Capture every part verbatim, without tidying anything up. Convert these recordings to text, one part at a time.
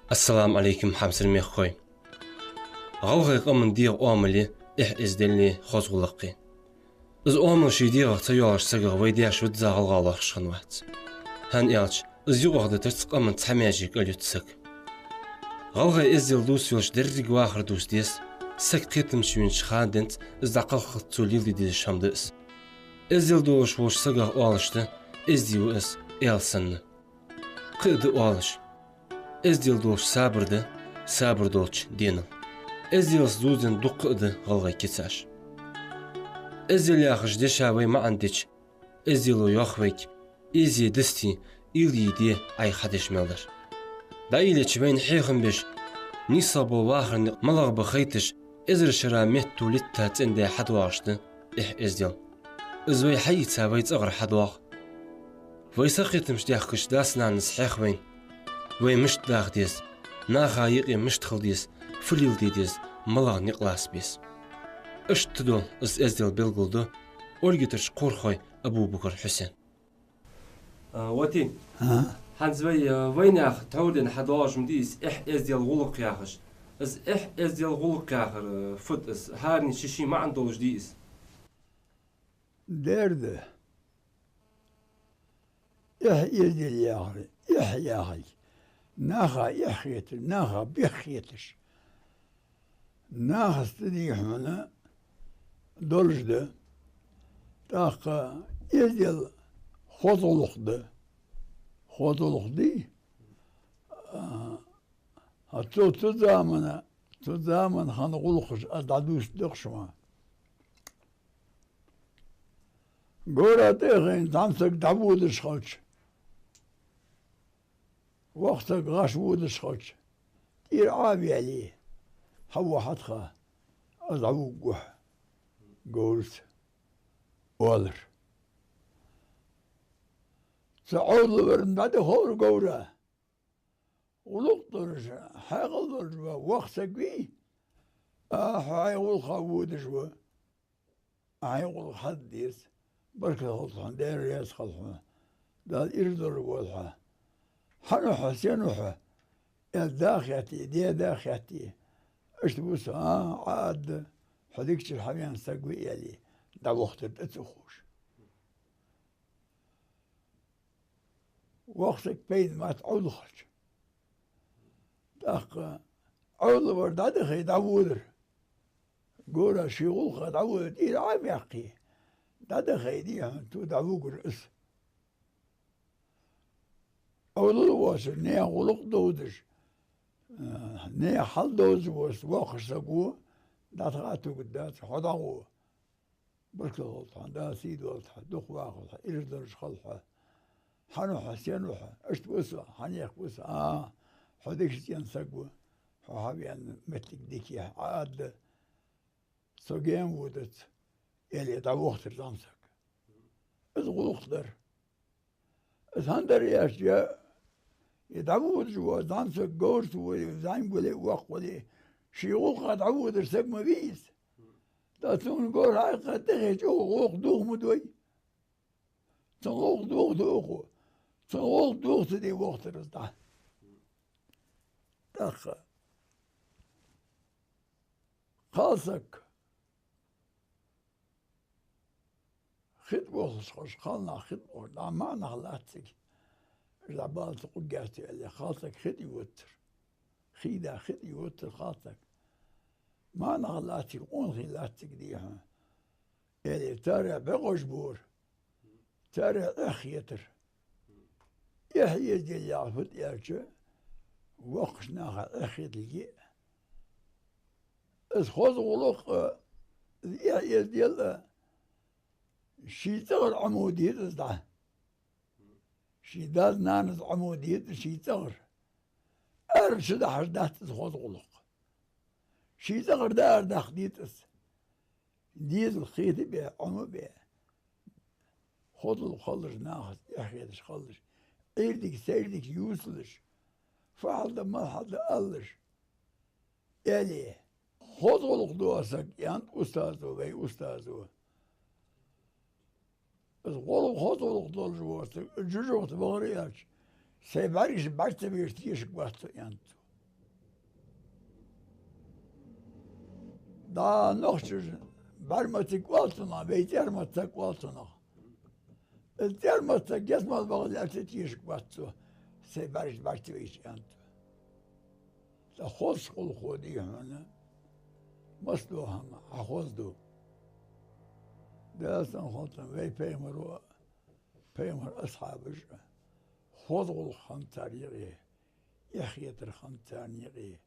Ассаламу Ӏалайкум, хьамсара мехкахой. ГӀалгӀай къаман дегӀа оамал я эхь-эздел а, хоза гӀулакх а. Из оамал ший дегӀах ца йоалаш сагах вай даьша визза гӀалгӀа лоархӀаш хиннавац. ХӀана аьлча, из юкъах дитарца къаман цхьа маьже кӀалйут саг. ГӀалгӀай эздел дувца йолаш деррига вахар дувца деза, саг кхетамча венача хана денз из дӀакхалххалца цо леладе дезаш хӀама да из. Эздел долаш волча сагах оалаш да: «Эздий ва из», аьла санна. Кхы а да оалаш: «Эздел долаш сабар да, сабар долча денал». Эзделаца дувзаденна дуккха а да гӀалгӀай кицаш. Эздел яхача деша вай маӀан дича, эздело йоах вайга: «Эзе, дасте, уйла е де Ӏайха хьадеш мел дар». ДӀаийлача вайна хьехам беш, нийсагӀа бола вахара никъ малагӀа ба хайташ, эзар шера метто литта цӀендаь хьадоагӀаш да эхь-эздел. Из вай хьаийца вай цӀагӀара хьадоагӀа. Вай сакхетамаш даьхкача дас-нанас хьех вайна, вай мишта даха деза, наха юкъе мишта хила деза, фу леладе деза, малагӀа никъ лаца беза. Иштта дола из эздел белгалду Ольгетарча Кхорхой Абубакара Хьусен. А, вот и. А? ХӀанз вай, а, вайнаьха тхьовра денна хьадоагӀаш ма дий из эхь-эздел, гӀулакх яхаш. Из эхь-эздел, гӀулакх яхар, а, фуд из? ХӀаране ший-ший маӀан долаш дий из? Дера да. Эхь-эздел яхар, эхь яхилга, наха эхь хетар, наха бехк хеташ, нахаца, дий хьона, долаш да. ТӀаккха эздел хоза гӀулакх да. Хоза гӀулакх дий? А, хӀанз цу, цу замана, цу замана хинна гӀулакхаш аз дӀадувцаргда-кх шоана. Говра тӀа а хайна, зӀамсаг дӀаводаш хилча, воккха саг гӀаш водаш хилча, тӀера Ӏо а ваьле, хьавоагӀа тха, аз дӀавугаргва хьо говраца, оалар. Цу Ӏовдалварна дӀатӀаховра говра. ГӀулакх долаш, хьаькъал долаш ва воккха саг вий? А, хьо хьай гӀулакха водаш ва. Хьай гӀулакх хьаде деза. Баркал хилда хьона, Даьла раьза хилва хьона. Дала ираз долаш волва хьо. Хьан ва хьо, сен ва хьо? Аьле, да хаьттий, даь-да хаьттий. Иштта ва со, а, Ӏоадда, хьо дикачара хьавена саг ва, аьле, дӀавохийтар тӀа ца ховш. Воккха саг пайда ма дац Ӏовдалхача. ТӀаккха Ӏовдалвар дӀадахай дӀаводар. Говра ший гӀулакха дӀаводар, тӀера Ӏо а ваьккхе, дӀадахай, дий хьона, цо дӀавугар из. Ӏовдал воацар, наьха гӀулакх довзаш, а, наьха хьал довзаш воаца воккхача саго дӀатӀа а тугаргдац, хьо дӀагӀо. Баркал хилда хьона, Дала сий долда хьа, дукха вахалва хьо, ираз долаш хилва хьо. Хьан ва хьо, сен ва хьо? Иштта ва со, хьанех ва со? А, хьо дикача цӀен саг ва, хьо хьавена моттиг дика я, Ӏоадда, со гаьна водац, аьле, дӀавохийтар зӀамсаг. Из гӀулакх дар. Из хӀана дар аьлча, е дӀаводаш вола зӀамсаг говраца вале, зӀамига вале, воккха вале, ший гӀулакха дӀаводар саг ма вий из. ТӀаккха цунна говр хьаьккха тӀехьа чӀоагӀа гӀулакх дувха ма дой. Цун гӀулакх дувха дувху. Цун гӀулакх дувха ца де вохийтар из дӀа. ТӀаккха кхалсаг хи тӀа вохаш хилча, кхалнах хи тӀа вохаш, дӀа маӀа нах лац цига. Уж дӀа бала ца къуггеста аьле, кхалсаг хи тӀа йоттар. Хий да, хи тӀа йоттар кхалсаг. МаӀа нах лац цига, къонахий лац цига, дий хьона, аьле, царех бӀекъаш бора. Царех эхь хетар. Эхь-эздел яхар фуд аьлча, воккхача наха эхь хеталга я. Из хоза гӀулакх а, из эхь-эздел а ший цӀагӀара Ӏомаде деза из дӀа. Ший дас-нанас Ӏомаде деза ший цӀагӀара. Ара чудахьаш дац из хоза гӀулакх. Ший цӀагӀара дӀаарадаккха деза из. Дезал кхета а бе, Ӏома а бе. Хозал хилалаш, нахаца эхь хеташ хилалаш. Ӏуйре дика, сайре дика ювцалаш. Фу хьал да, мала хьал да алалаш. Аьле, хоза гӀулакх дола саг, аьннад устазо, вай устазо. Из гӀулакх, хоза гӀулакх долаш вола саг жожагӀате вахар аьлча, сай бӀаргаш бӀарга ца беш тешаргвац со, аьннад цо. ТӀаккха нохчаша бӀармацаг оал цунах, вай цӀермацаг оал цунах. Из цӀермацаг ялсмала вагӀа лаьрхӀа тешаргвац цо, сай бӀаргаш бӀаргтӀавайча, аьннад цо. Цхьа хоза гӀулакх да хьона, массадола хӀама хьахозду. Даьла салам хилда цунна, вай пайхамара, пайхамара асхьабаша хоза гӀулакх хиннад цар юкъе, эхь хетар хиннад царна юкъе.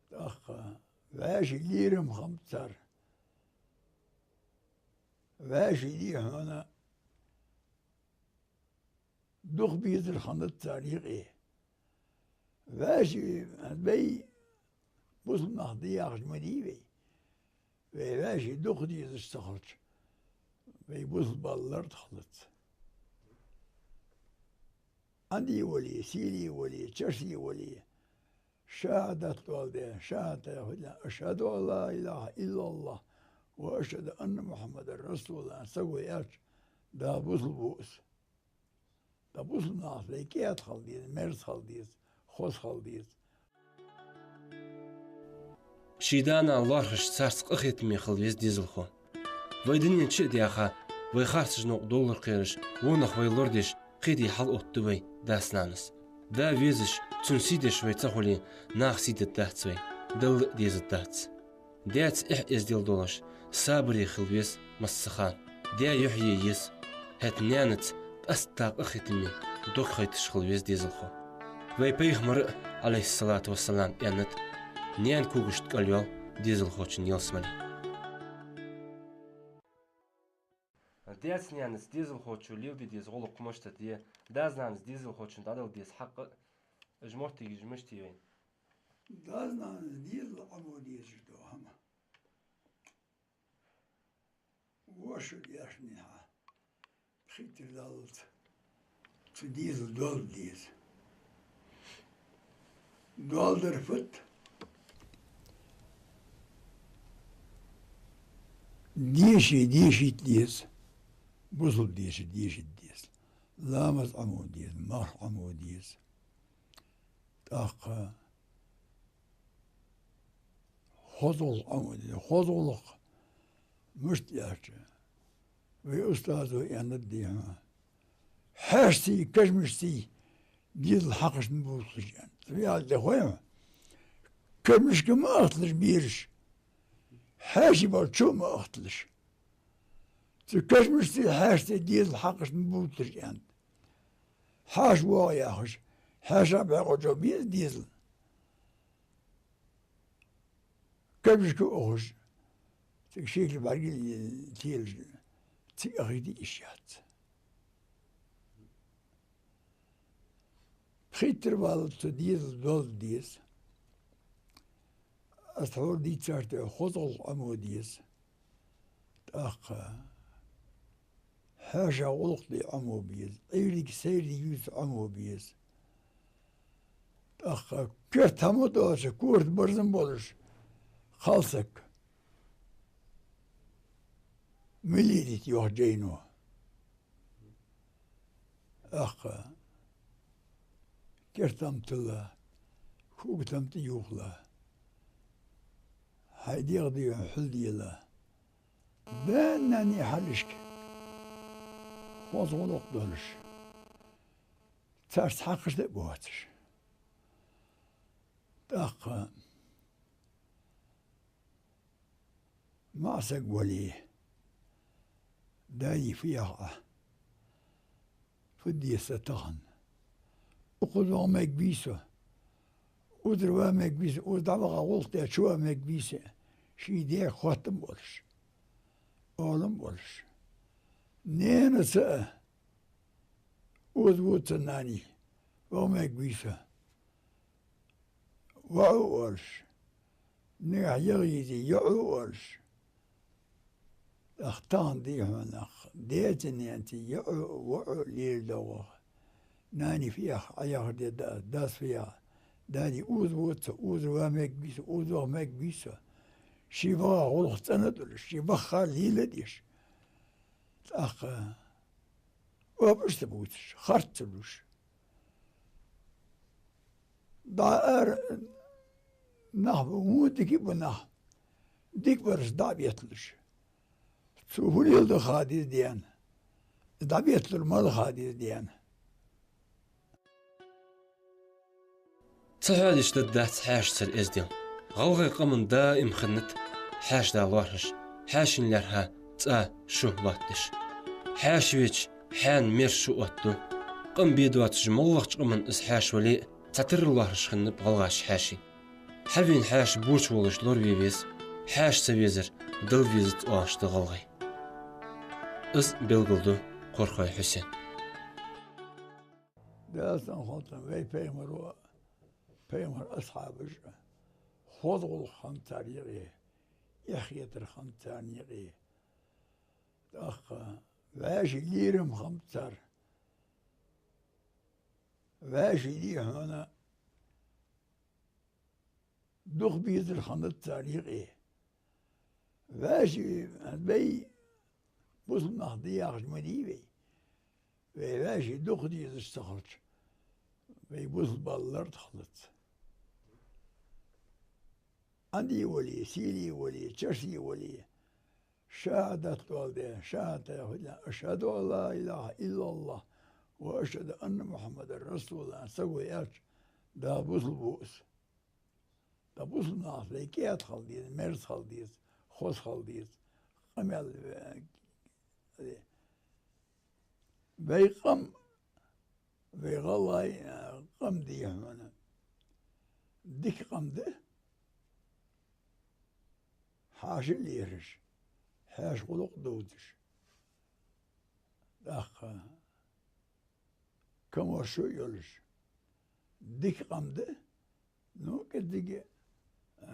ТӀаккха вӀаший лерхӀам хиннаб цар. ВӀаший, дий хьона, дукха безар хиннад цар юкъе. ВӀаший, вай бусалба нах да яхаш ма дий вай. Вай вӀаший дукха дезаш ца хилча, вай бусалба лард хилац. Ӏаьнди вале, сийле вале, чарси вале, шахӀадат доаладе, шахӀадат яхар да: «أشهد أن لا إله إلا الله وأشهد أن محمدا رسول الله», саго аьлча, да бусалба ва из. ТӀаккха бусалба нахаца вай кӀаьда хила деза, мерза хила деза, хоза хила деза. Ший да-нана лоархӀаш, царца къахетаме хила веза дезалхо. Вай дунен чу а даьха, вай харцача наькъа довлар кхераш, вонах вай лорадеш, кхетий хьалъоттаду вай дас-нанас. Да везаш, цун сий деш вай ца хуле, наха сий дергдац вай, Далла а дезаргдац. Даьца эхь-эздел долаш, сабаре хила веза массахана. Даь юхь е еза. ХӀаьта наьнаца къаьстта къахетаме, дог хайташ хила веза дезалхо. Вай пайхамара а, Ӏалайхи ссалату вассалам, аьннад: «Наьна когашта кӀал йоал дезалхочун ялсмале». Даьца-наьнаца дезалхочо леладе деза гӀулакх мишта да, дас-нанас дезалхочунна дӀадала деза хьакъ, уж моттигаш мишта я вайна? Дас-нанас дезал Ӏамо дезаш дола хӀама. Воша дешнехьа, пхийтта даллалца цу дезала дола деза. Дола дар фуд? Деши дешийта деза. Бусалба деши дешийта деза. Ламаз Ӏамо деза, марха Ӏамо деза. ТӀаккха хоза гӀулакх Ӏамо деза. Хоза гӀулакх мишта аьлча, вай устазо аьннад, дий хьона: «Хьаьшацеи кашамашцеи дезал хьакхашта ма бувталаш», аьннад. Цо аьлар да хой хьона: кашамашка ма ахталаш бераш, хьаьший болча ма ахталаш. Цу кашамашцеи хьаьшацеи дезал хьакхашта ма бувталаш, аьннад. Хьаьша воагӀа яхаш, хьаьша бӀаргагуча беза дезал. Кашамашка ухаш, цига шийгара бӀарга телаш, цига ахийта йиш яц. Пхийттара валлалца дезал дола деза. Аз тхьовра дийцача тайпара хоза гӀулакх Ӏамо деза. ТӀаккха хьаьша гӀулакх де Ӏамо беза, Ӏуйре сайре ювца Ӏамо беза. ТӀаккха керта хӀама доацаш, корта барзан болаш кхалсаг мел леладита йоах жайно. ТӀаккха керта хӀама тилла, кога хӀама тӀаювхала, хьай дегӀа дийна хьулдела, баьннеи хьалхашка хоза гӀулакх долаш, царца хьакхашта а боацаш. ТӀаккха маӀа саг вале, дади, фу йоах Ӏа? Фу де са тахан? Укхаза ваха мегаргвий со? Укхазара ваха мегаргвий со? Укхаза дӀаваха гӀулакх де чуваха мегаргвий со? Ший даьга хоттам болаш, оалам болаш. Наьнаца а: «Укхаза вода са, нани, ваха мегаргвий со?» «ВоӀ ва», оалаш, нагахьа яхийта: «ЙоӀ ва», оалаш. ТӀаккха тахан, дий хьона, даьца-наьнаца йоӀ, воӀ леладу ваха. «Нани, фу йоах Ӏа, яхар де да аз, дас, фу йоах?» «Дади, укхаза вода со, укхазара ваха мегаргвий со, укхаза ваха мегаргвий со». Ший ваха гӀулакх цӀена а долаш, ший ваха хар леладеш. ТӀаккха оапаш ца бувцаш, харц ца луш. ДӀа ара нах ба, вон дика ба нах. Дика бараш дӀа а бетталуш. Цо фу леладу ха деза дена. ДӀабетталур мала ха деза дена. Ца хьоадеш даргдац хьаьшацара эздел. ГӀалгӀай къаман даим хиннад хьаьша да лоархӀаш, хьаьшийна лаьрхӀа цӀа, шу лоаттадеш. Хьаьша веча, хьаьна мерш шу оттаду. Къам бе доацаш моллагӀча къаман из хьаьша вале а, цхьатарра лоархӀаш хиннаб гӀалгӀаша хьаьший. Хьавена хьаьша боча волаш лораве веза, хьаьша ца везар Далла везац оалаш да гӀалгӀай. Из белгалду Кхорхой Хьусен. Дала салам хилда цунна, вай пайхамара, пайхамара асхьабаша хоза гӀулакх хиннад цар юкъе, эхь хетар хиннад царна юкъе. ТӀаккха вӀаший лерхӀам хиннаб цар. ВӀаший, дий хьона, дукха безар хиннад цар юкъе. ВӀаший, вай бусалба нах да яхаш ма дий вай. Вай вӀаший дукха дезаш ца хилча, вай бусалба лард хилац. Ӏандий вале, сийлий вале, чарсий вале, шахӀадат доаладе, шахӀадат яхар, ашхӀаду ан ла илахӀа иллаллахӀ ва ашхӀаду анна Мухьаммадан расулуллахӀ, саго аьлча, да бусалба ва из. ТӀаккха бусалба нахаца вай кӀаьда хила деза, мерза хила деза, хоза хила деза. Къамаьл, э, вай къам, вай гӀалгӀай, э, къам, дий хьона, дика къам да, хьаьша лерхӀаш, хьаьша гӀулакх довзаш. ТӀаккха камаьршо йолаш. Дика къам да, ну, кӀеззига, а,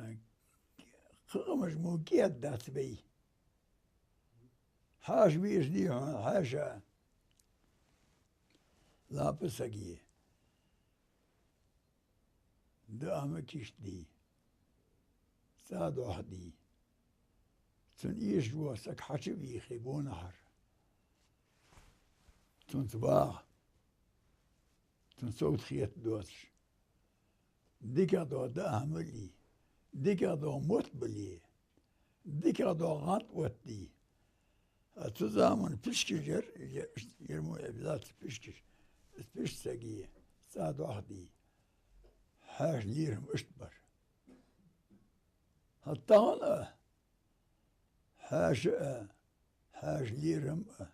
кхы къамаш мо кӀаьда дац вай. Хьаьша везаш, дий хьона, хьаьша лапа саг е. Даа хӀама кийчдий, цӀа дохадий. Цунна эшаш вола саг хьачу а вийхе гонахьара, цунца вагӀа, цунна совгӀат хетаргдоацаш. ДикагӀдола даа хӀама лий, дикагӀдола мотт бале, дикагӀдола гӀанд оттадий. А цу заман пишкаш яр, я-, яр мо, э, лаьца пишкаш. Из пишк саг е, цӀа дохадий. Хьаьша лерхӀам иштта бар. ХӀаьта тахан а хьаьша а, хьаьша лерхӀам а,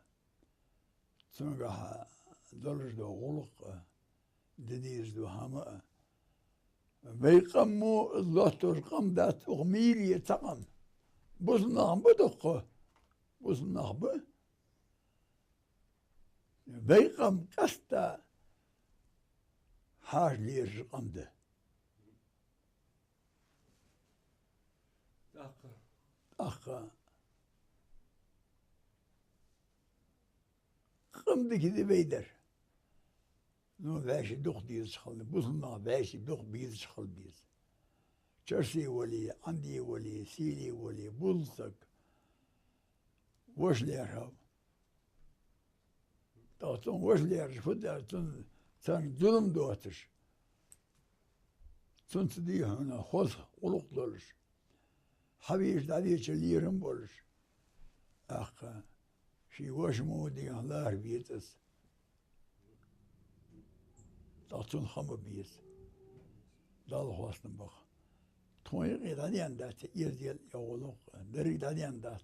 цунгахьа долаш дола гӀулакх а, де дезаш дола хӀама а. Вай къам мо лоаттадеш къам дац укх мире цхьа къам. Бусалба нах ба дукха, бусалба нах ба. Вай къам къаьстта хьаьша лерхӀаш къам да. ТӀаккха. ТӀаккха. Къам дика да вай дар. Ну, вӀаший дукха дезаш хила, бусалба нах вӀаший дукха безаш хила беза. Чарсий вале, Ӏандий вале, сийлий вале, бусалба саг воша лерхӀав. ТӀаккха цунна воша лерхӀаш фу дар, цунна, царна зулам доацаш, цунца, дий хьона, хоза гӀулакх долаш, хьавеча, дӀавеча лерхӀам болаш. ТӀаккха ший воша мо, дий хьона, лархӀа веза из. ТӀаккха цунна хам бе беза. Далла хоастам баха. Тхона юкъе дӀадаьнна дац эздел а, гӀулакх а, деррига дӀадаьнна дац.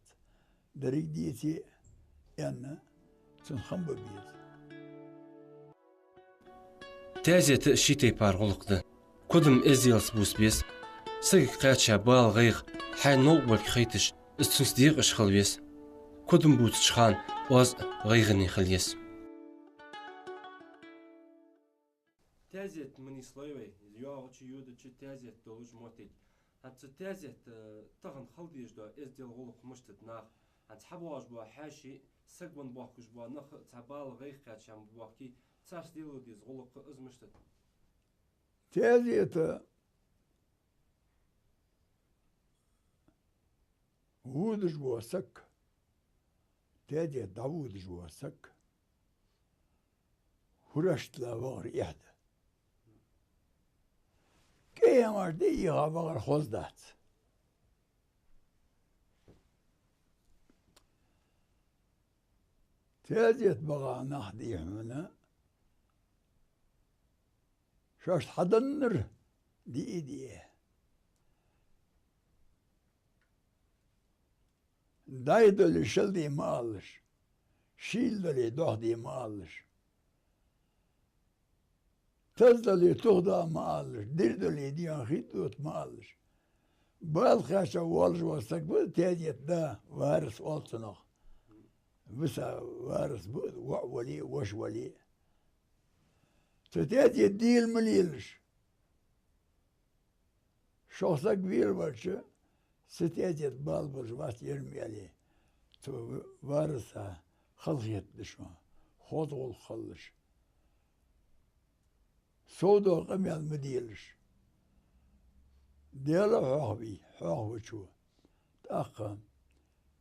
Деррига деце а, аьнна, цунна хам бе беза. Тезета а ший тайпара гӀулакх да. Кодам эзделца бувца беза. Сагага кхаьча бала, гӀайгӀа хьай новкъа болга хайташ, из цунца декъаш хила веза. Кодам бувцача хана оаз а гӀайгӀане хила еза. Тезет ма нийслой вай, йоагӀача, йодача тезет долаш моттиг. ХӀанз цу тезета, э, тахан хила дезаш дола эздел, гӀулакх мишта да наха? ХӀанз хьабоагӀаш бола хьаьший, саг венна боахкаш бола нах, цхьа бала, гӀайгӀа кхаьча боахке, царца леладе деза гӀулакх из мишта да? Тезета водаш вола саг, тезета дӀаводаш вола саг, хӀураштла вахар эхь да. КӀай хӀамаш дӀайийха вахар хоза дац. Тезет багӀа нах, дий хьона, шоашта хьаденнар диъ де. ДӀай дале, шел де ма алалаш, шийла дале, дох де ма алалаш, таз дале, тух да ма алалаш, дир дале, дегӀа хи дота ма алалаш. Бала кхаьча волаш вола саг ва тезета да, варас оал цунах. Виса варас ба, воӀ вале а, воша вале а. Цу тезета дийла ма лелаш. Шох саг велавелча, цу тезета бала болаш вац ер ма аьле, цу вараса халахетаргда шо, хоза гӀулакх хилалаш. Сов дола къамаьл ма делаш. Даьла хьоахаве, хьоахавичо. ТӀаккха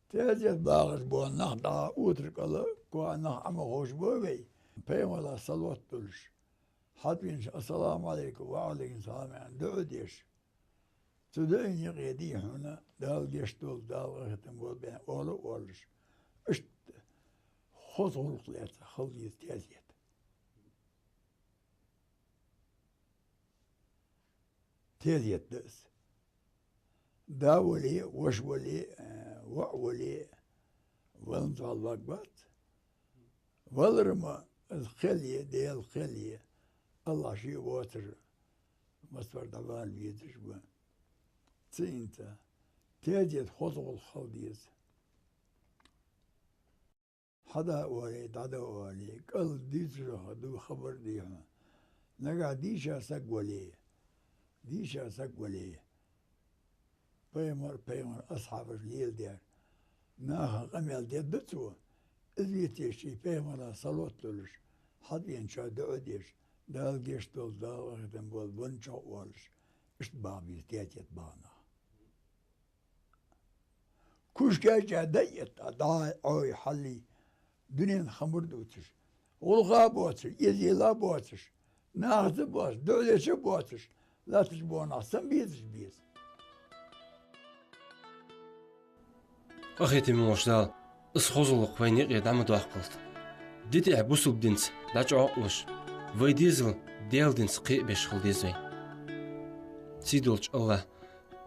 тезет багӀаш бола нах дӀа утар кӀала коа нах Ӏо ма ховш ба вай, пайхамара салот а дуллаш, хьатӀавенача «Ассаламу Ӏалайкум», «Ва Ӏалайкум салам» аьнна, дуӀа деш. Цу дуӀайна юкъе, дий хьона, Дала гешт долда, Дала къахетам болба аьнна, оал а оалаш. Иштта хоза гӀулакх лаьца хила деза тезет. Тезет да из. Да вале а, воша вале а, э, воӀ вале а, валанзал ваг вац. Валар ма, из кхел я, Даьла кхел я, АллахӀ ше воацар, массавар дӀавала везаш ва. Цу хӀинца тезет, хоза гӀулакх хила деза. Хьада оале, дӀада оале, кӀал дийцачох да хабар, дий хьона. Нагахь дийша саг вале, дийша саг вале, пайхамар, пайхамара асхьабаша леладер, наха къамаьл дергда цо, из витеш, ший пайхамара салот а дуллаш, хьатӀавеначоа дуӀа а деш, Дала гешт долда, Дала къахетам болба, венначох а оалаш, иштта багӀа беза тезет багӀа нах. Куш каьча дайъетта, дӀа-Ӏо хьалли, дунен хабар дувцаш, гӀулакха боацаш, эздела боацаш, нахаца боацаш, дуӀа деча боацаш, латташ бола нах сам безаш беза. Къахетаме волча Дала из хоза гӀулакх вайна юкъе дӀа ма доаккхалда. Ди тӀехьа бусалба динца дӀачӀоагӀлуш, вай дезал Даьла динца кхебеш хила деза вай. Сийдолча АллахӀа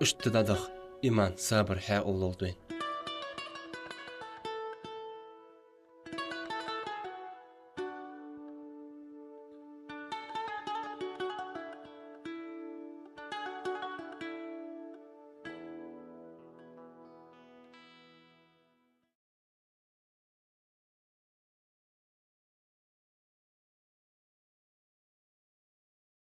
иштта дӀадаха иман, сабар, хьаькъал лолда вайна.